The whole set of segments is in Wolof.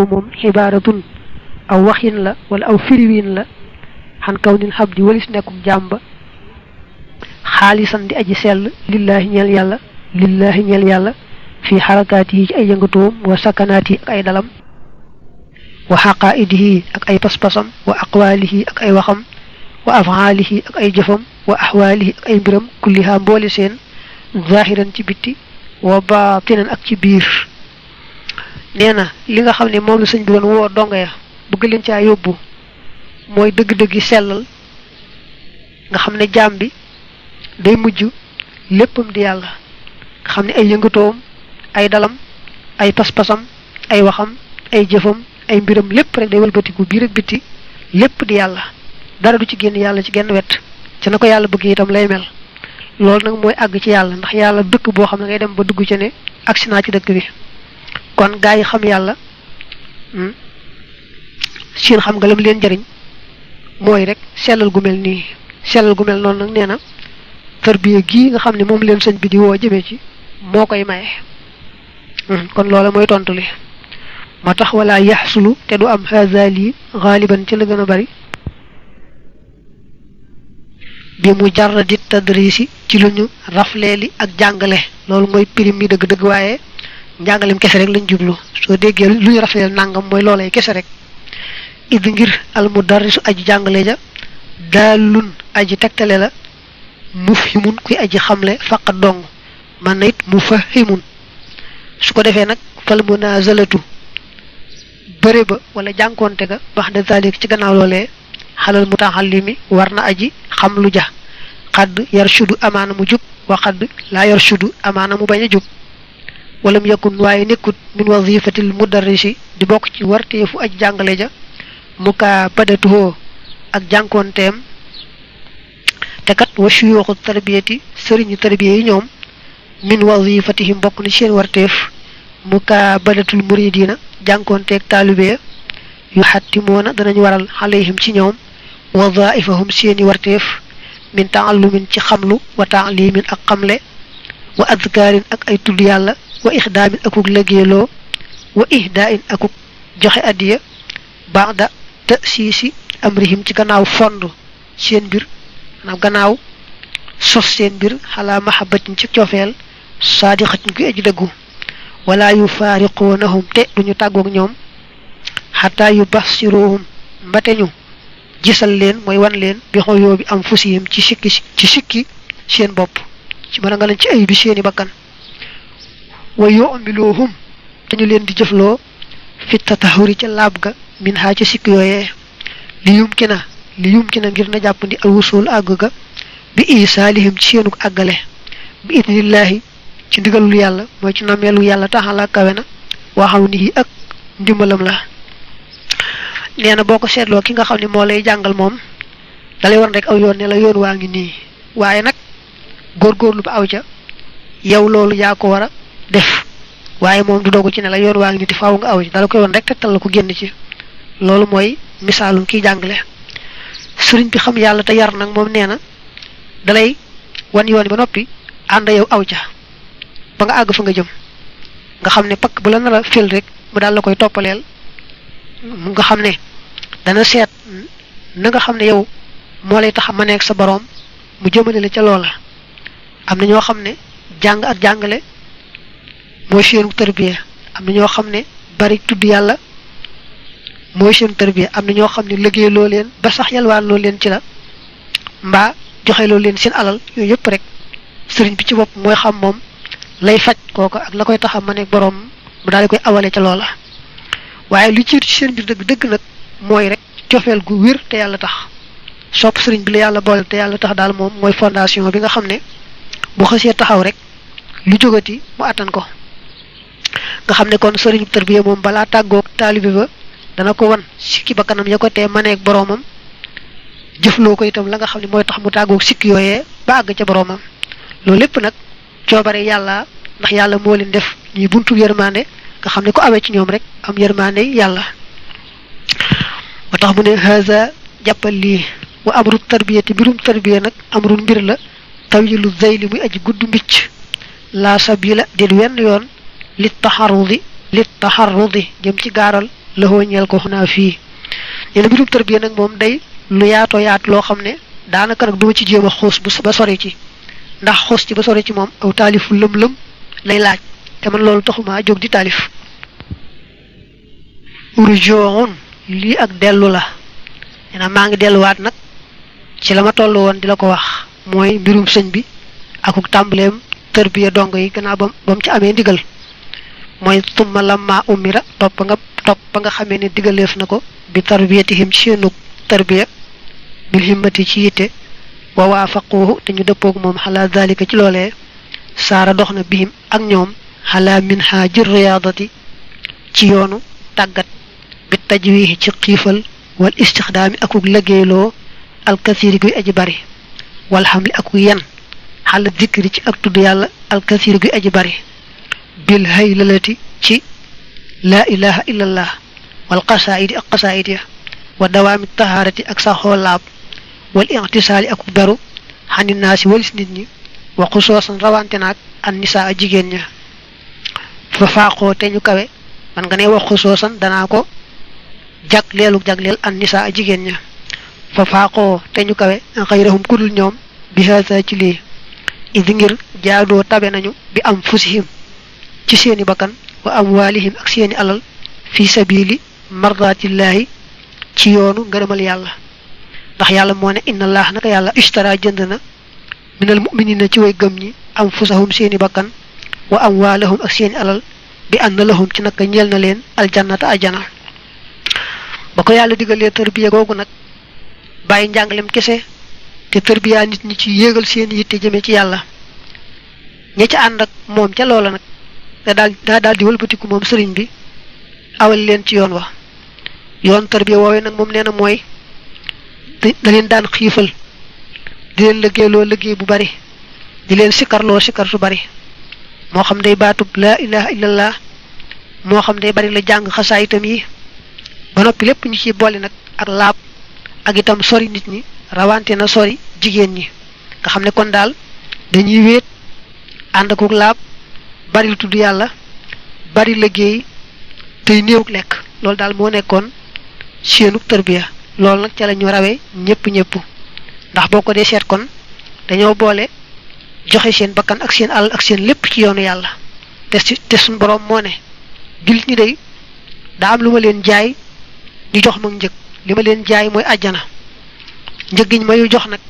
moom xibaratun aw waxin la wala aw firiwin la xan kaw nil xabdi walis nekkuk jàmba xaalisan di aji sell lillahi ñeel yàlla fi xarakaati yi ci ay yëngatoom wa sakanaati yi ak ay dalam wa xaqaidihi ak ay paspasam wa aqwaalihi ak ay waxam wa afaalihi ak ay jëfam wa axwaalihi ak ay mbiram kulliha mboole seen zahiran ci bitti wa baatinan ak ci biir nee na li nga xam ne moom la sëñ bi doon woo donga ya bëgg leen caa yóbbu mooy dëgg-dëggi sellal nga xam ne jaam bi day mujj léppam di yàlla nga xam ne ay yëngatoom ay dalam ay pas-pasam ay waxam ay jëfam ay mbiram lépp rek day wëlbatiku biir ak bitti lépp di yàlla dara du ci génn yàlla ci genn wet ci na ko yàlla bëgg itam lay mel loolu nag mooy àgg ci yàlla ndax yàlla dëkk boo xam ne ngay dem ba dugg ci ne agsi naa ci dëkk bi kon gaa yi xam yàlla seen xam nga lam leen jëriñ mooy rek sellal gu mel nii sellal gu mel noonu nag nee na tarbiya gii nga xam ne moom leen sëñ bi di woo jëmee ci moo koy maye kon loola mooy tontu li moo tax wala yaxsulu te du am hazali xaaliban ci la gën a bari bi mu jarradi tadrisi ci lu ñu rafleeli ak jàngale loolu mooy pirim mi dëgg-dëgg waaye njàngalem kese rek lañ jublu soo déggee lu ñu rafleel nangam mooy loolay kese rek id ngir al mudarrisu aji jàngale ja daalun aji tegtale la mufhimun kuy aji xamle faqat dong man na it mufahimun su ko defee nag fal munazalatu bëre ba wala jànkoonte ga bax de zalik ci gannaaw loolee xalal mutaxallimi war na aji xam lu ja xadd yarshudu amaana mu jub wa xadd laa yarshudu amaana mu bañ a jub walam yakun waaye nekkut min wazifatil mudarrisi di bokk ci warteefu aji jàngale ja mukaa badatuhoo ak jànkoonteem te kat wa shuyuxu tarbiyati sëriñu tarbiya yi ñoom min wazifatihim bokk na seen warteef mukaa badatul muridina jànkoonteeg taalibe yu xattimoona danañ waral alayhim ci ñoom wazaifahum seeni warteef min taallumin ci xamlu wa taalimin ak xamle wa adkaarin ak ay tudd yàlla wa ixdaamin akuk lëggeeloo wa ihdain akuk joxe addiya baada ta'siisi amrihim ci gannaaw fond seen mbir maanaam gannaaw sos seen mbir xalaa mahabbatin ci cofeel saadiqatin kuy aji dëggu wala yufaariquunahum te duñu tàggoog ñoom xataa yubassiruhum mbate ñu gisal leen mooy wan leen bi xoyoo bi am fusihim ci sikki seen bopp ci mën a nga leen ci ay bi seeni bakkan wa yu'miluhum dañu leen di jëfloo fi tatahuri ca laab ga min haa ca sikk yooyee li yumkina ngir na jàppandi al wusul àgg ga bi isaalihim ci seenuk àggale bi idnillahi ci ndigalul yàlla mooy ci nameelu yàlla taxala kawe na waxaw ni ak ndimbalam la nee na boo ko seetloo ki nga xam ne moo lay jàngal moom dalay war rek aw yoon ne la yoon waa ngi nii waaye nag góorgóorlu ba aw ca yow loolu yaa ko war a def waaye moom du dogu ci ne la yoon waa ngi nii te faaw nga aw ci dala koy woon rek tegtal la ko génn ci loolu mooy misaalum kiy jàngale sëriñ bi xam yàlla te yar nag moom nee na dalay wan yoon ba noppi ànd yow aw ca ba nga àgg fa nga jëm nga xam ne pakk bu la nar a fil rek mu daal la koy toppaleel mu nga xam ne dana seet na nga xam ne yow moo lay tax a maneeg sa boroom mu jëmale la ca loola am na ñoo xam ne jàng ak jàngale mooy seenu tarbiya am na ñoo xam ne bari tudd yàlla mooy seenu tarbiya am na ñoo xam ne liggéey loo leen ba sax yalwaan loo leen ci la mbaa joxe loo leen seen alal yooyu yëpp rek sëriñ bi ci bopp mooy xam moom lay faj kooka ak la koy tax a maneeg boroom mu daal di koy awale ca loola waaye li ciitu ci seen biir dëgg nag mooy rek cofeel gu wér te yàlla tax sopp sëriñ bi la yàlla boole te yàlla tax daal moom mooy fondation bi nga xam ne bu xësee taxaw rek lu jógati mu attan ko nga xam ne kon sëriñ tarbiya moom balaa tàggoog taalibe ba dana ko wan sikki ba kanam ya ko tee maneeg boroomam jëfloo ko itam la nga xam ne mooy tax mu tàggoog sikki yooyee ba àgg ca boroomam loolu lépp nag coobare yàlla ndax yàlla moo leen def ñuy buntu yërmande nga xam ne ko awee ci ñoom rek am yërmande yàlla moo tax mu ne haza jàppal lii wa amru tarbiyati mbirum tarbiya nag amrun mbir la tawilu zeyli muy aji gudd mbicc laa sabila déet wenn yoon li taxarrudi jëm ci gaaral lahoo ñeel ko xunaa fii ñene mbirum tarbiya nag moom day lu yaatoo yaatu loo xam ne daanaka nag duma ci jéem a xuus ba sori ci ndax xuus ci ba sori ci moom aw taalifu lëm-lëm lay laaj te man loolu taxuma jóg di taalif urjoon lii ak dellu la nee maa ngi delluwaat nag ci la ma toll woon di la ko wax mooy mbirum sëñ bi akuk tàmbaleem tarbiya dong yi gannaaw bam ci amee ndigal mooy tumma lamma umira topp ba nga xamee ne digaleef na ko bi tarbiyatihim ci seenug tarbiya bil himmati ci yitte wa waafaquhu te ñu dëppoog moom xalaa dalika ci loolee saara dox na bihim ak ñoom xalaa min haajir riyaadati ci yoonu tàggat bi tajwihi ci xiifal wal istixdaami akuk liggéeyloo alkasiri guy aji bari wal xamli akuk yen xala dikri ci ak tudd yàlla alkasiri guy aji bari bil haylalati ci laa ilaha illallah wal qasaidi ak qasaid ya wa dawaami taharati ak saxoo laab wal intisaali akuk beru xani naasi walis nit ñi wa xusoosan rawante naag an nisaa jigéen ña fa faaqoo te ñu kawe man nga ne wax xusoosan danaa ko jagleel an nisaa jigéen ña fa faaqoo te ñu kawe xayrahum kudul ñoom bi haasa ci lii idi ngir jaadoo tabe nañu bi am fusihim ci seeni bakkan wa amwaalihim ak seeni alal fi sabili mardatillahi ci yoonu ngërëmal yàlla ndax yàlla moo ne inna allah naka yàlla ishtara jënd na minal mu'minina ci way gëm ñi anfusahum seeni bakkan wa amwaalahum ak seeni alal bi anna lahum ci naka ñeel na leen aljannata ajana ba ko yàlla digalee tarbiya googu nag bàyyi njàngalem kese te tarbiya nit ñi ci yéegal seeni yitte jëme ci yàlla ña ca ànd ak moom ca loola nag daa daal di wëlbatiku moom sëriñ bi awal leen ci yoon wa yoon tarbiya woowee nag moom nee na mooy da leen daan xiifal di leen liggéeyloo liggéey bu bari di leen sikarloo sikar su bari moo xam day baatub laa ilaha illallah moo xam day bari la jàng xasaa itam yi ba noppi lépp ñu ci boole nag ak laab ak itam sori nit ñi rawante na sori jigéen ñi nga xam ne kon daal dañuy wéet ànd akuk laab bari lu tudd yàlla bari liggéey tey néewuk lekk loolu daal moo nekkoon seenuk tarbiya loolu nag ca la ñu rawee ñëpp ndax boo ko dee seet kon dañoo boole joxe seen bakkan ak seen alal ak seen lépp ci yoonu yàlla te suñ boroom moo ne jullit ñi day daa am lu ma leen jaay ñu jox ma njëg li ma leen jaay mooy àjjana njëg gi ñu mayu jox nag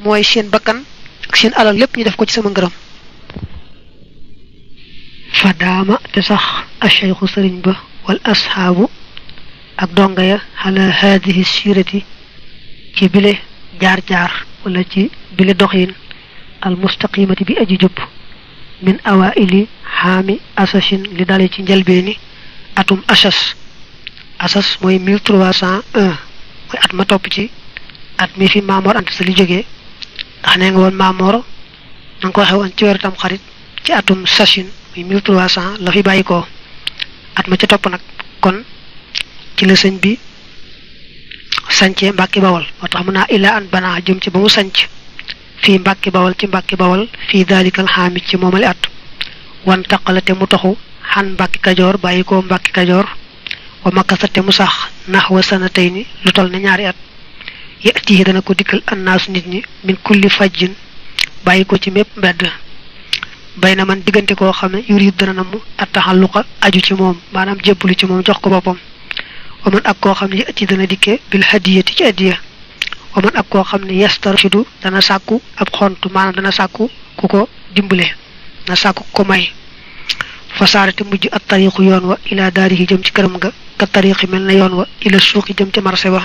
mooy seen bakkan ak seen alal lépp ñu def ko ci sama ngërëm fa daama te sax acheikhu sëriñ ba wal ashaabu ak donga ya ala haadihi siirati ci bile jaar-jaar wala ci bile doxin al mustaqimati bi aji jub min awaili xaami asashin li dale ci njëlbeeni atum asas mooy 1301 mooy at ma topp ci at mi fi Maamoor Anta Sali jógee ndax nee nga woon Maamoor na nga ko waxe woon ci weeru tam xarit ci atum sashin muy 1300 la fi bàyyi ko at ma ca topp nag kon ci la sëñ bi sancee Mbàkke Bawol moo tax mun naa ila an bana jëm ci ba mu sanc fii Mbàkke Bawol ci Mbàkke Bawol fii dalikal xaamit ci moomale at wan taqala te mu toxu xan Mbàkke Kajoor bàyyi ko Mbàkke Kajoor wa makkasa te mu sax naxwa sanatayni lu tol ne ñaari at yatihi dana ko dikkal annaasu nit ñi min kulli fajjin bàyyi ko ci mépp mbedd bay na man diggante koo xam ne yurid dana namm attaxalluqa aju ci moom maanaam jébbalu ci moom jox ko boppam wa man ak koo xam ne yati dana dikke bil hadiyati ci addiya wa man ak koo xam ne yastarshidu dana sàkku ab xont maanaam dana sàkku ku ko dimbale dana sàkku ko may fasaarate mujj at tariqu yoon wa ila daarihi jëm ci këram nga ka tariqi mel na yoon wa ila suuqi jëm ci marché ba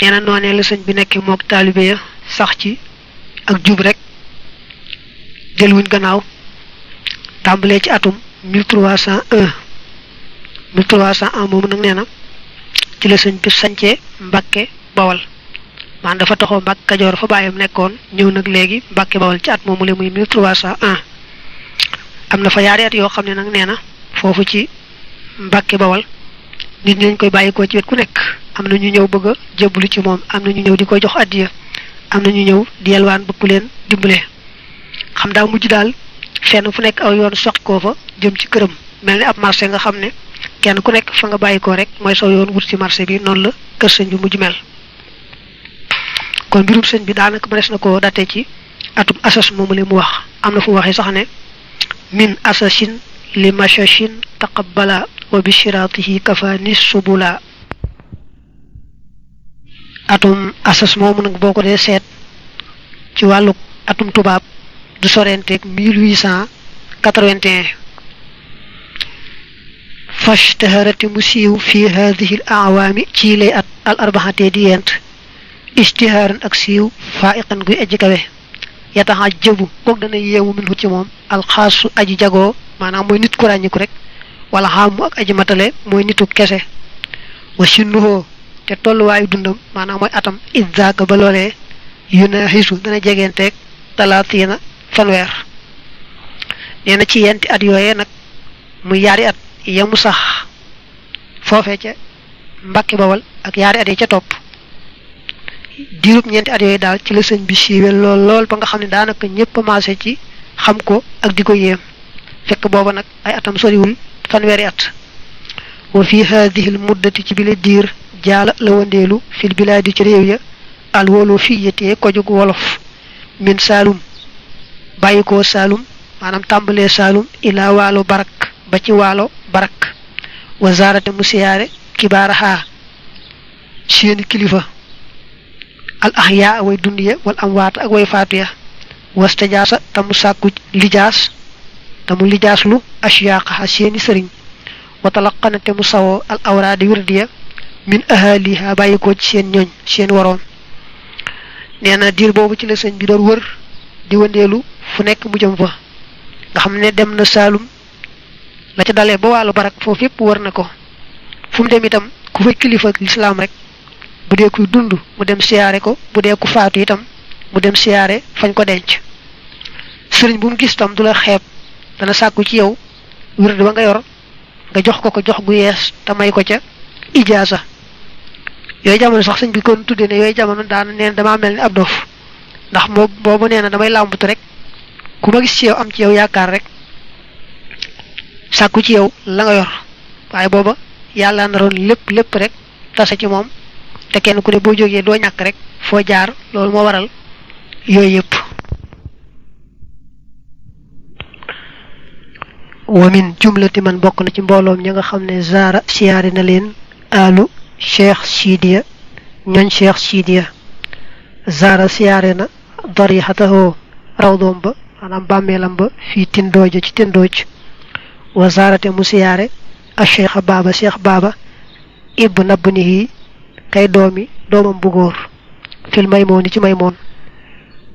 nee na noonee la sëñ bi nekkee mook taalibe ya sax ci ak jub rek jël wuñ gannaaw tàmbalee ci atum 1301 moomu nag nee na ci la sëñ bi sancee Mbàkke Bawol maanaam dafa taxoo Mbàkke Kajoor fa bàyyam nekkoon ñëw nag léegi Mbàkke Bawol ci at moomu la muy 1301 am na fa yaari at yoo xam ne nag nee na foofu ci Mbàkke Bawol nit ñi dañ koy bàyyikoo ci wet ku nekk am na ñu ñëw bëgg a jébbalu ci moom am na ñu ñëw di koy jox addiya am na ñu ñëw di yelwaan bëgg ku leen dimbale xam daa mujj daal fenn fu nekk aw yoon soqi koo fa jëm ci këram mel ni ab marché nga xam ne kenn ku nekk fa nga bayiko rek moy saw yoon wut ci marché bi non la kër sëñ bi mujj mel kon birum sëñ bi daanaka mënees na ko daté ci atum asas moomu li mu wax amna fu waxee sax ne min asasin li mashashin taqabbala wa bi shiratihi kafani subula atum asas moomu nag boo ko dee seet ci wàllu atum tubaab du sorenteeg 1881 fashtaharati mu siiw fi hadihi al awaami ci lay at al arbaxatee di yent istihaaran ak siiw faiqan guy aji kawe yataxajjabu kook dana yeewu min hu ci moom alxaasu aji jagoo maanaam mooy nit ku ràññiku rek wala xaamu ak aji matale mooy nitu kese wa sinnuhoo te tolluwaayu dundam maanaam mooy atam idzaaka ba loolee yuna xisu dana jegeenteeg talaatiina fanweer nee na ci yenti at yooyee nag muy yaari at yamu sax foofee ca Mbàkke Bawal ak yaari at yi ca topp diirub ñeenti at yooyu daal ci la sëñ bi siiwee lool ba nga xam ne daanaka ñëpp maase ci xam ko ak di ko yéem fekk booba nag ay atam soriwul fanweeri at wa fi hadihi al muddati ci bile diir jaala la wandeelu fil bilaadi ci réew ya al wolo fiyatee ko jug wolof min Saalum bàyyikoo Saalum maanaam tàmbalee Saalum ilaa waalo barak ba ci waalo barak wa zaarate mu siyaare kibaaraha seeni kilifa al ahyaa way dundiya wal amwaat ak way faatuya wastajaasa tamu sàkku lijaas tamu lijaaslu ashyaqaha seeni sëriñ wa talaqana te mu sawoo al awraadi wirdiya min ahaliha bàyyikoo ci seen ñooñ seen waroon nee na diir boobu ci la sëñ bi doon wër di wëndeelu fu nekk mu jëm fa nga xam ne dem na Saalum la ca dalee ba wàllu barak foofu yépp wër na ko fu mu dem itam ku fay kilifa lislaam rek bu dee kuy dund mu dem siyaare ko bu dee ku faatu itam mu dem siyaare fañ ko denc sëriñ bu mu gis tam du la xeeb dana sàkku ci yow wird ba nga yor nga jox ko jox gu yees te may ko ca ijaasa yooyu jamono sax sëñ bi kon tudde ne yooyu jamono daana neen damaa mel ni ab dof ndax moo boobu nee na damay làmbatu rek ku ma gis ci yow am ci yow yaakaar rek sàkku ci yow la nga yor waaye booba yàlla naroon lépp rek tase ci moom te kenn ku ne boo jógee doo ñàkk rek foo jaar loolu moo waral yooyu yëpp wa min jumlati man bokk na ci mbooloom ña nga xam ne zaara siyaare na leen alu cheikh Sidiya ñooñ cheikh Sidiya zaara siyaare na darixatahoo rawdoom ba maanaam bàmmeelam ba fii tindooja ci tindooj wa zaarate mu siyaare a cheikh baaba ibn abnihi kay doomam bu góor fil maymooni ci maymoon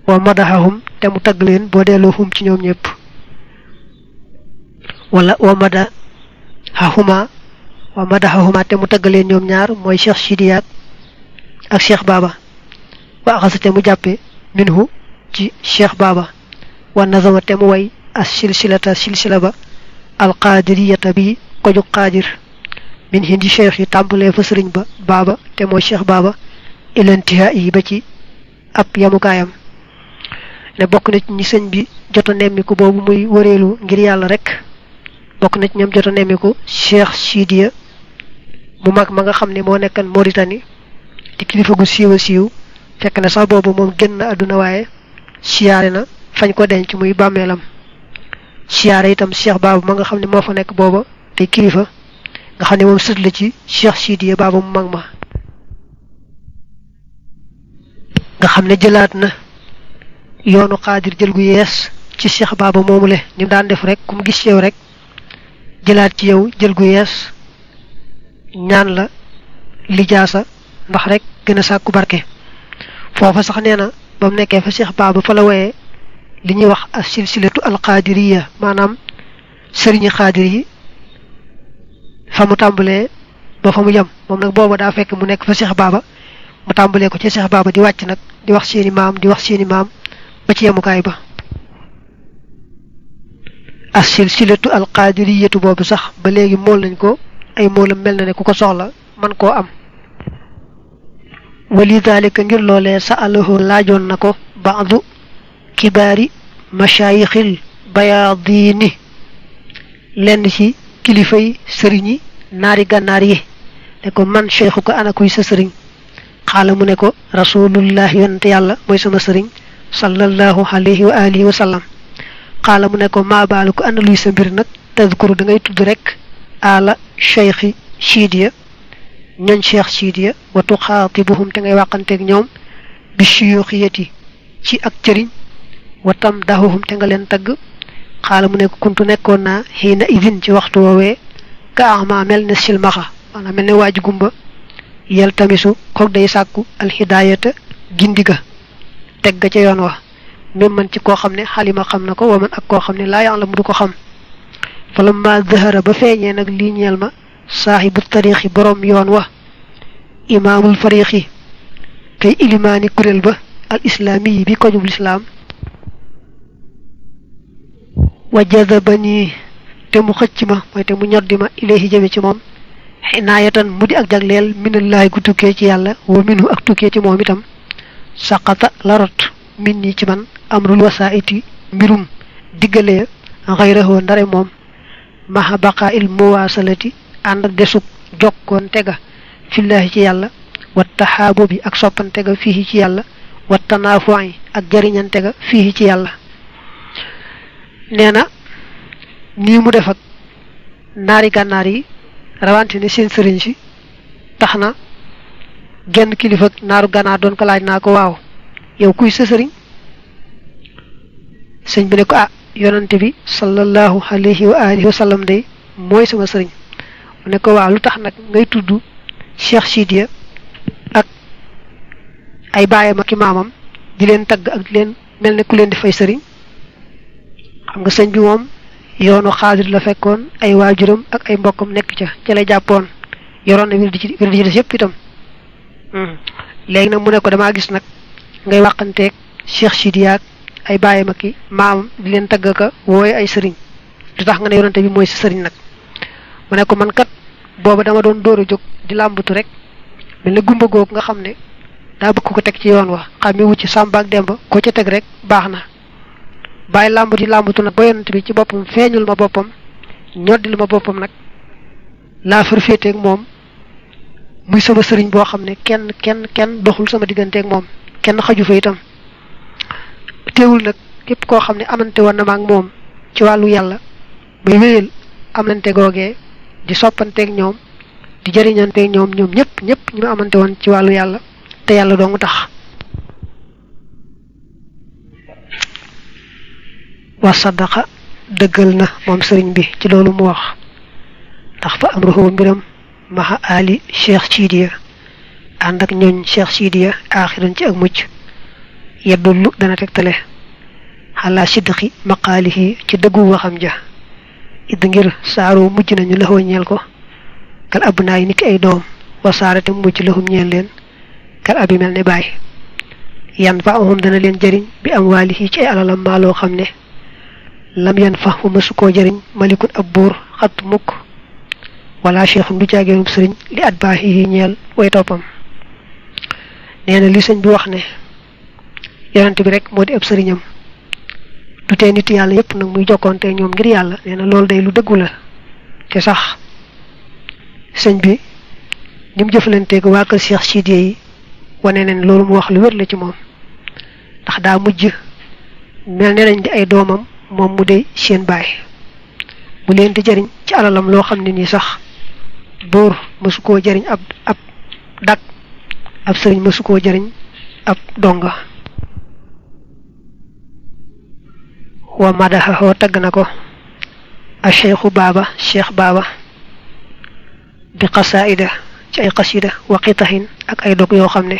wa madahahum te mu tagg leen boo delloo hum ci ñoom ñëpp wala wa madahahuma te mu tagg leen ñoom ñaar mooy cheikh Sidiya ak cheikh baaba wa axasate mu jàppe minhu ci cheikh baaba wa nazama te mu way as silsila ba alqaadiriyata bi ko ju qaadir min hindi cheikh yi tàmbalee fa sëriñ ba baaba te mooy cheikh baaba ilantiha yi ba ci ab yamukaayam ne bokk na ci ñi sëñ bi jota nemmiku boobu muy wëreelu ngir yàlla rek bokk na ci ñoom jota nemmiku cheikh Sidiya mu mag ma nga xam ne moo nekkan Mauritanie di kilifa gu siiw a siiw fekk na sax boobu moom génn àdduna waaye siyaare na fañ ko denc muy bàmmeelam siyaare itam cheikh baaba ma nga xam ne moo fa nekk booba te kilifa nga xam ne moom sët la ci cheikh Sidiya baaba mu mag ma nga xam ne jëlaat na yoonu xaadir jël gu yees ci cheikh baaba moomule ni mu daan def rek ku mu gis yow rek jëlaat ci yow jël gu yees ñaan la lijaasa ndax rek gën a sàkku barke foofa sax nee na ba mu nekkee fa cheikh baaba fa la woyee li ñuy wax as silsilatu alqaadiriya maanaam sëriñi xaadir yi fa mu tàmbalee ba fa mu yem moom nag booba daa fekk mu nekk fa cheikh baaba mu tàmbalee ko ci cheikh baaba di wàcc nag di wax seeni maam ba ci yemukaay ba as silsilatu alqaadiriyatu boobu sax ba léegi mool nañ ko ay moolam mel na ne ku ko soxla man koo am walidaalika ngir loolee sa alahu laajoon na ko baadu kibaari mashaayixil bayaadini lenn ci kilifay sëriñi naari gànnaar yi ne ko man cheikhu ko ana kuy sa sëriñ xaala mu ne ko rasulullah yonante yàlla mooy sama sëriñ sallallahu alayhi wa alihi wa sallam xaala mu ne ko maabaalu ko ana luy sa mbir nag tadkuru da ngay tudd rek ala cheikhi chiidiya ñooñ cheikh chiidiya wa tuxaatibuhum te ngay wàqanteeg ñoom bi shuyuxiyati ci ak cëriñ wa tam dahuhum te nga leen tagg xaala mu ne ko kuntu nekkoon naa xiina idin ci waxtu woowee ka ama mel ne silmaxa maanaam mel ne waaju gumba yel tamisu kook day sàkku alxidaayata gindiga teg ga ca yoon wa même man ci koo xam ne xalima xam na ko wa man ak koo xam ne laa ya'lamu mu du ko xam falamma zahara ba feeñee nag lii ñeel ma saaxibu tariixi borom yoon wa imaamul fariixi kay ilimaani kuréel ba al islaami yi bi ko jub lislaam wa jazabani te mu xëcc ma mooy te mu ñoddi ma ilayhi jëme ci moom xinaayatan mu di ak jagleel minallahi gu tukkee ci yàlla wa minhu ak tukkee ci moom itam saqata la rot min ñi ci man amrul wasaa'iti mbirum diggalee xayrahu ndare moom maha baqaa il muwaasalati ànd ak desug jokkoon tega fillaahi ci yàlla wa taxaabo bi ak soppante ga fii ci yàlla wa tanaafu'i ak jariñante ga fii ci yàlla nee na nii mu def ak naari gànnaar yi rawante ne seen sëriñ si tax na genn kilifa naaru gànnaar doon ko laaj naa ko waaw yow kuy sa sëriñ sëñ bi ne ko yonante bi sallallahu alayhi wa alihi wa sallam day mooy sama sëriñ mu ne ko waaw lu tax nag ngay tudd cheikh Sidiya ak ay baayam ak i maamam di leen tagg ak di leen mel ne ku leen di fay sëriñ xam nga sëñ bi moom yoonu xaadir la fekkoon ay waajuram ak ay mbokkam nekk ca lay jàppoon yoroon na wir di ci des yëpp itam léegi nag mu ne ko damaa gis nag ngay wàqanteeg cheikh Sidiya ak ay baayam ak i maamam di leen tagg ka wooye ay sëriñ du tax nga ne yonante bi mooy sa sëriñ nag mu ne ko man kat booba dama doon dóor a jóg di làmbatu rek mel ne gumba googu nga xam ne daa bëgg ko teg ci yoon wa xam ne wu ci Sàmba ak Demba ko ca teg rek baax na bàyyi làmbatu nag ba yonante bi ci boppam feeñul ma boppam ñoddil ma boppam nag laa farféeteeg moom muy sama sëriñ boo xam ne kenn doxul sama digganteeg moom kenn xaju fa itam teewul nag képp koo xam ne amante woon na ma ak moom ci wàllu yàlla muy wéyal amante googee di soppanteeg ñoom di jëriñanteeg ñoom ñëpp ñi ma amante woon ci wàllu yàlla te yàlla doo mu tax wa sadaqa dëggal na moom sëriñ bi ci loolu mu wax ndax fa amruhu mbiram maha ali cheikh Sidiya ànd ak ñooñ cheikh Sidiya aaxiran ci ak mucc yeddullu dana tegtale xalaa sidqi maqaalihi ci dëggu waxam ja id ngir saaroo mujj nañu laxoo ñeel ko kal abnaay niki ay doom wasaarate mujj lahum ñeel leen kal abi mel ne baay yan fa amhum dana leen jëriñ bi am waalihi ci ay alalam maa loo xam ne lam yan fa fu mësu koo jëriñ malikun ab buur xat mukk wala cheikhum du caageenum sëriñ li at baaxihi ñeel way toppam nee na li sëñ bi wax ne yonante bi rek moo di ab sëriñam du tee nit yàlla yépp nag muy jokkoonte ñoom ngir yàlla nee na loolu day lu dëggu la te sax sëñ bi ni mu jëflanteeg waa kër Cheikh Sidiya yi wane neen loolu mu wax lu wér la ci moom ndax daa mujj mel ne nañ di ay doomam moom mu dey seen baay mu leen di jëriñ ci alalam loo xam ne nii sax buur mësu koo jëriñ ab dak ab sëriñ mësu koo jëriñ ab donga wa madaxaxoo tagg na ko a cheikhu baaba cheikh baaba bi xasaida ci ay xasida wa qitahin ak ay dog yoo xam ne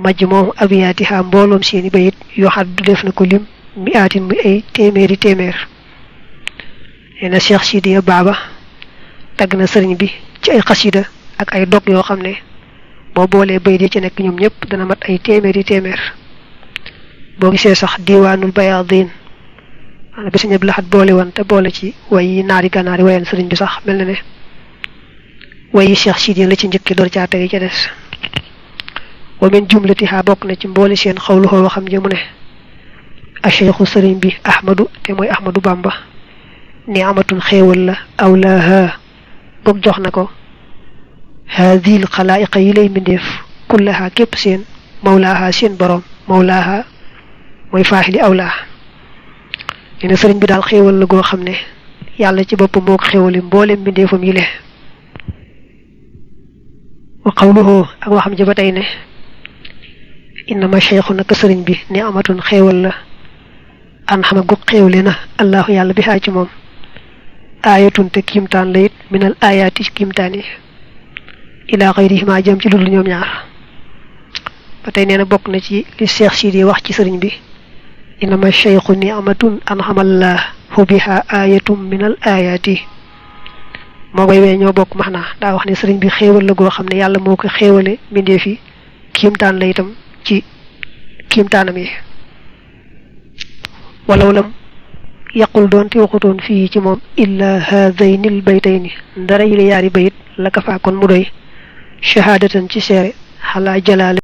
majmoo abiyaatiha mbooloom seeni bayit yoo xam du def na ko lim mi aatin muy ay téeméeri téeméer nee na cheikh Sidiya baaba tagg na sëriñ bi ci ay xasida ak ay dog yoo xam ne boo boolee bayit yi ci nekk ñoom ñëpp dana mat ay téeméeri téeméer boo gisee sax diwaanul bayaadin ana bi ñëpp laxat boole woon te boole ci way yi naari gànnaari wayan sëriñ bi sax mel na ne way yi cheikh Sidiya la ci njëkki door caa tegi ca des wa min jumlatiha bokk na ci mboole seen xawlu xoo waxam ji mu ne a cheikhu sëriñ bi ahmadu te mooy ahmadu bamba ni amatun xéewal la awlaaha bok jox nako hadhil khalaiq yi lay mindef kullaha kep seen mawlaha seen borom mawlaha moy fahili awla ina serigne bi dal xewal la go xamne yalla ci bop moko xewali mbolem mindefam yi le wa qawluhu ak waxam ji batay ne inma shaykhuna ka serigne bi ni amatun xewal la an xama gu xewlena allah yalla bi ha ci mom ayatun te kimtan layit minal ayati kimtani ila ghayrihima jëm ci lulul ñom ñaar batay neena bok na ci li cheikh sidi wax ci serigne bi inma shaykhu ni'matun anhamallah hu biha ayatun minal ayati mo bay we ñoo bok maxna da wax ni serigne bi xewal la go xamne yalla moko xewale minde fi kimtan la itam ci kimtanam yi walaw lam yaqul donti waxuton fi ci mom illa hadainil baytayn dara yi yaari bayit la ka fa kon mu doy shahadatan ci séré hala jalal